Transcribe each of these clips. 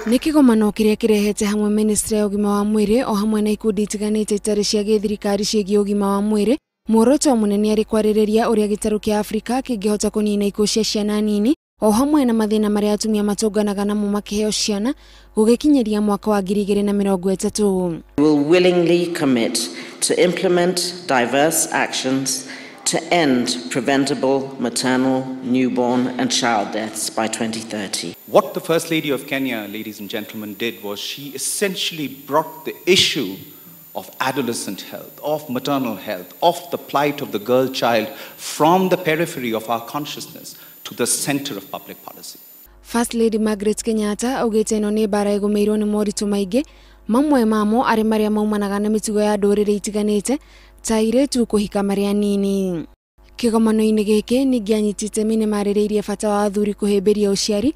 Nĩ kĩgomano kĩrĩa kĩrehete hamwe ministry ya ũgima wa mwĩrĩ o hamwe na ikundi itiganĩte itarĩ cia gĩthirikari ciĩgiĩ ũgima wa mwĩrĩ. Muoroto mũnene arĩ kwarĩrĩria ũrĩa gĩtarũ kĩa Afrika kĩngĩhota kũnina ikuũ cia ciana nini o hamwe na mathĩna marĩa atumia matũnganaga namo makĩheo ciana gũgĩkinyĩria mwaka wa 2030. We will willingly commit to implement diverse actions to end preventable maternal, newborn and child deaths by 2030. What the First Lady of Kenya, ladies and gentlemen, did was she essentially brought the issue of adolescent health, of maternal health, of the plight of the girl child from the periphery of our consciousness to the center of public policy. First Lady Margaret Kenyatta augĩte ĩno nĩ mbara ĩgũmĩirwo nĩ moritũ maingĩ, mamwe mamo arĩ marĩa maumanaga na mĩtugo ya ndũrĩrĩ itiganĩte ta airĩtu kũhika marĩ anini. Kĩgomano-inĩ gĩkĩ ningĩ anyiti itemi nĩmarĩrĩirie bata wa athuri kũhĩmbĩria ũciari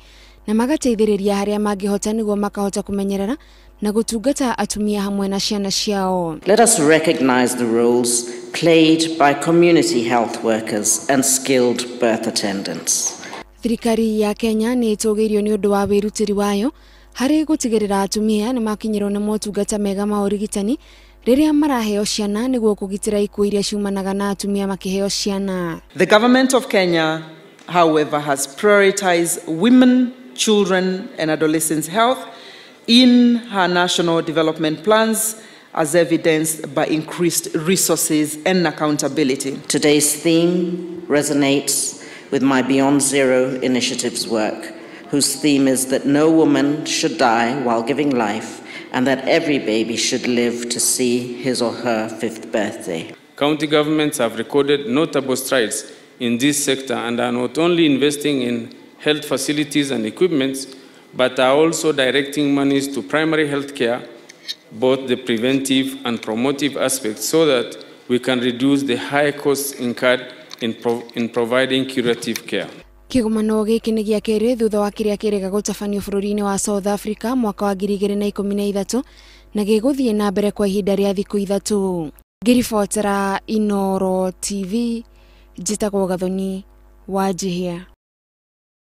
na magateithĩrĩria harĩa mangĩhota nĩguo makahota kũmenyerera na gũtungata atumia hamwe na ciana ciao. Let us recognize the roles played by community health workers and skilled birth attendants. Thirikari ya Kenya nĩ ĩtũgĩirio nĩ ũndũ wa wĩrutĩri wayo harĩ gũtigĩrĩra atumia nĩ makinyĩrwo nĩ motungata mega ma ũrigitani rĩrĩa maraheo ciana nĩguo kũgitĩra ikuũ iria ciumanaga na atumia makĩheo ciana. The government of Kenya, however, has prioritized women, children and adolescents' health in her national development plans, as evidenced by increased resources and accountability. Today's theme resonates with my Beyond Zero initiative's work, whose theme is that no woman should die while giving life and that every baby should live to see his or her 5th birthday. County governments have recorded notable strides in this sector and are not only investing in health facilities and equipment, but are also directing monies to primary health care, both the preventive and promotive aspects, so that we can reduce the high costs incurred in providing curative care. Kĩgomano gĩkĩ nĩ gĩa kerĩ thutha wa kĩrĩa kĩrĩga gũtabanio bũrũri-inĩ wa South Africa mwaka wa 2013 na gĩgũthiĩ na mbere kwa ihinda rĩa thikũ 3. Ngĩribotera Inooro TV, njĩtagwo Gathoni Wanjihia.